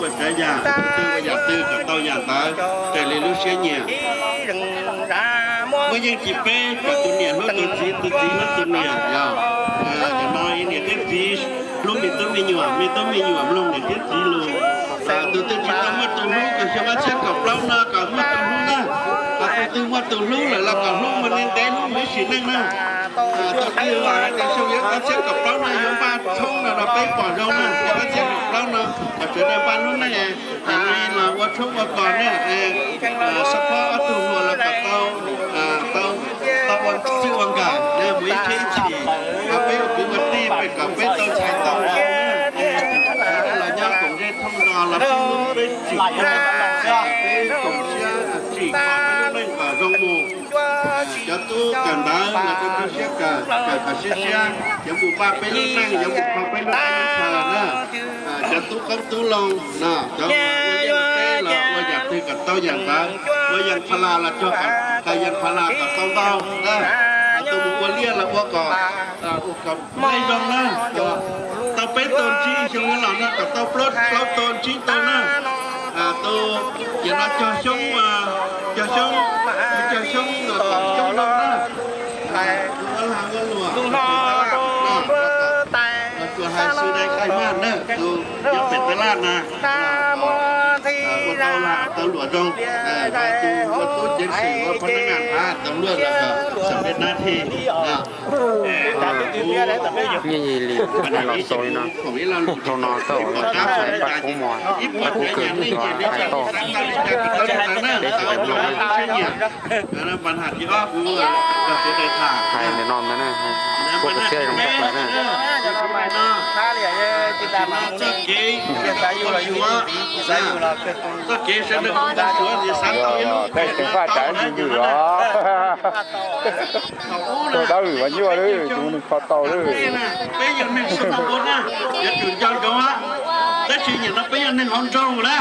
ua tsav yam, tus twg ua yam twg kom tau yam ntawd raws li lub siab nyiam. Muaj yeej tsis peb kom tus niam hlub tus txiv, tus txiv hlub tus niam yog. Cov no niam thiab txiv hlub me tub me nyuam, me tub me nyuam mloog niam thiab txiv lus. Tus twg tsis tau muaj tus hlub kom xyoo ob txhiab kaum plaub no kom muaj tus hlub na. Tus twg muaj tus hlub lawm los kom hlub mus ntev ntev hlub mus ib sim neej na. Tus twg hais tias xyoo ob txhiab kaum plaub no yuav npaj tshoob no los peb pom zoo na, xyoo ob txhiab kaum plaub no kom sawv daws npaj hnub neej, los ua tshoob ua kos na, xab phob ob tug hluas los kom tau, tau, tau ua txwj ua nkawm mus ib tsheb ib chim, peb ua kwv ua tij peb kom peb tau txhais tau los nyob koom zej thooj zos los peb tsim, peb koom siab tsim kho peb lub neej kom zoo mus. Cov tub kawm ntawv los koj tu siab kawm, kawm kom siab siab, yuav mus npaj peb lub neej, yuav mus kho peb lub neej lub chaw na. Cov tub qoob tub loo no, cov ua liaj ua teb los ua yam twg kom tau yam ntawd, ua yam pha las los cog kom yam pha las kom tau ntau na. Tus mus ua liaj los ua kom, ua kom zoo na. Tau peb tau tsib xyoo los no kom tau plaub tau tsib tau na. Tus yam no cog xyoob, cog xyoob, cog xyoob los kom xyoob zoo na. Tus ua lag ua luam, tus hais xwb dai khai maj na, tus nyob pem tab laj na. Ua tau lag tau luam zoo, tus ua tub ceev xwm ua pha nab nas thav tau luaj los kom xam peb nab thi. Nyiaj yig li los xaus li no, dhau no tau pab kub mos, pab kub kawg los hais tau, peb tsis kam mloog na. Hais ntawm no ntawd na, puab kwv txhiaj zoo tshaj plaws na. Yog tej teev faj tsav ntws ntws os. Tau dawb vim mas nyuaj lawm, tus neeg kho tau lawm. Peb yog neeg xoo na, yuav tsum nco ntsoov, tab sis nim no peb yog neeg hauv nroog na,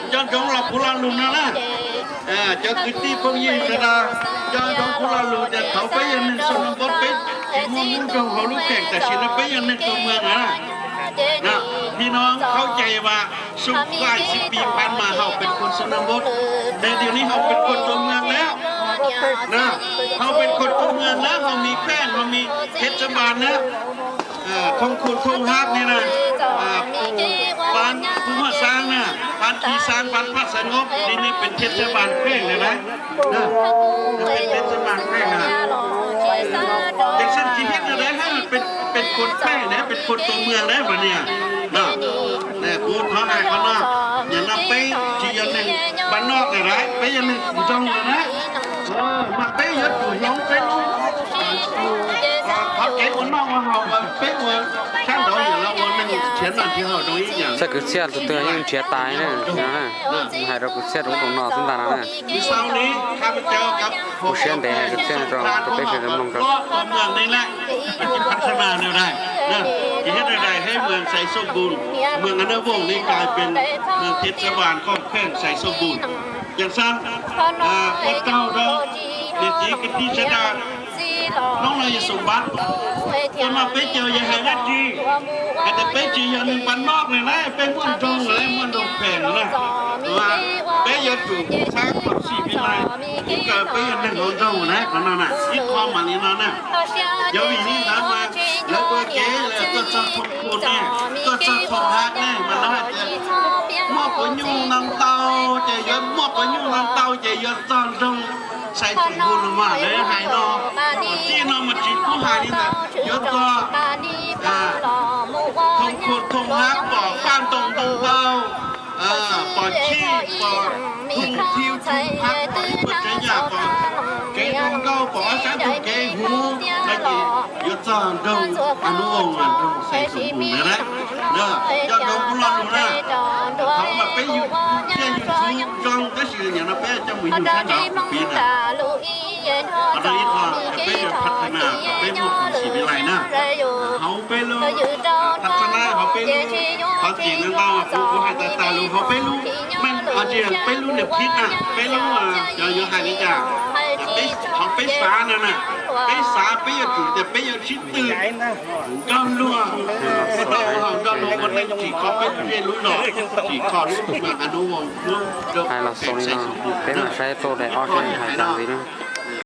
nco ntsoov los kuv lo lus no na. Cov kwv tij phooj ywg sawv daws, nco ntsoov kuv lo lus tias thaum peb yog neeg xoo na npab peb tsis muaj lub nroog hauv lub kheem, tam sim no peb yog neeg tus muag na. Khi no khau cai vas xung quanh Sipis Phan Mas Hậuเป็นคนชนบท แต่เดี๋ยวนี้ Hậu เป็นคนตัวเมืองแล้วนะ Hậu เป็นคนตัวเมืองแล้ว Hậu มีแขวง Hậu มีเทศบาลแล้ว Thôn Khuôn Thôn Háp นี่นะ Bán Phú Hòa Sang นะ Bán Kỳ Sang Bán Phát Sài Ngốc นี่ นี่เป็นเทศบาลแขวงแล้วนะ เป็นเทศบาลแขวงนะ แต่ฉันคิดเห็นอะไรให้มันเป็นเป็นคนแขวงนะเป็นคนตัวเมืองได้ปะเนี่ยนะ แต่กูท้อหายเขาเนาะ อย่างนั้นไปที่ยังหนึ่งบ้านนอกแต่ไรไปยังหนึ่งจงเลยนะ Mas peb yuav tsum hloov peb lub, qhov kev ua noj ua haus mas peb ua sab nraud yam los ua neeg nrhiav noj nrhiav haus zoo ib yam. Txoj kwv txhiaj tus twg yeej nrhiav tas na, hais rau kwv txhiaj rau ub rau no xwb ntag no na. Kuv siab ntev hais kwv txhiaj rau rau peb sawv daws mloog rau. เมืองในแหละ เป็นที่พัฒนาแนวใดนะ ที่เฮ็ดแนวใดให้เมืองไซโซบูน เมืองอันเดอร์วงนี่กลายเป็นเมืองเทศบาลของแขวงไซโซบูน อย่างสั้น ua taug rau niam txiv kwv tij sawv daws, hnub no yog sum npab, ua no peb caug yog hais dab tsi? Hais tias peb tsis yog neeg npab noj li na, peb muaj nroog lawm, muaj nroog phem lawm na. Peb yuav tsum txhawb kom sim vij lais, ib qho peb yog neeg hauv nroog na, qhov no na, ib qho mas li no na. Yog vim li ntawd mas lawv ua kev lawm tuaj txog thooj khum ne, tuaj txog thooj hav ne mas lawv hais tias muaj quav nyuj no ntau ces yuav, muaj quav nyuj no ntau ces yuav txog nroog Xaiv Xoom Npus los mas lawv hais no. Txij no mas tsis pub hais li ntawd, yuav txog thooj khum thooj hav pom paj ntoo ntoo npau, pom chij, pom thooj thiu thooj hav, pom ib puas tsav yam, pom kev zoo nkauj, pom ob sab ntug kev huv no ces yuav txog nroog As Nub Voos, nroog Xaiv Xoom Npus na. Nco ntsoov kuv lo lus na, thaum mas peb yug, thiaj yug txhuv zoo tab sis nim no peb coj mus yug sab nraud piv na. Qhov no ib qho peb yuav phav thas nas kom peb muaj khoom sim vij lais na. Hauv peb lub phav thas nas, hauv peb lub qhov txhim ntau ntau, kuv, kuv hais tas tas lus, hauv peb lub meej, tsis, peb lub niam phib na, peb lub, cov yuav hais li cas, hauv peb xav no na, peb xav peb yuav tsum tias peb yuav sib tw nkauj luag, nrog Hais los xaus li no, peb mam saib tau daim ob seb hais tas li na.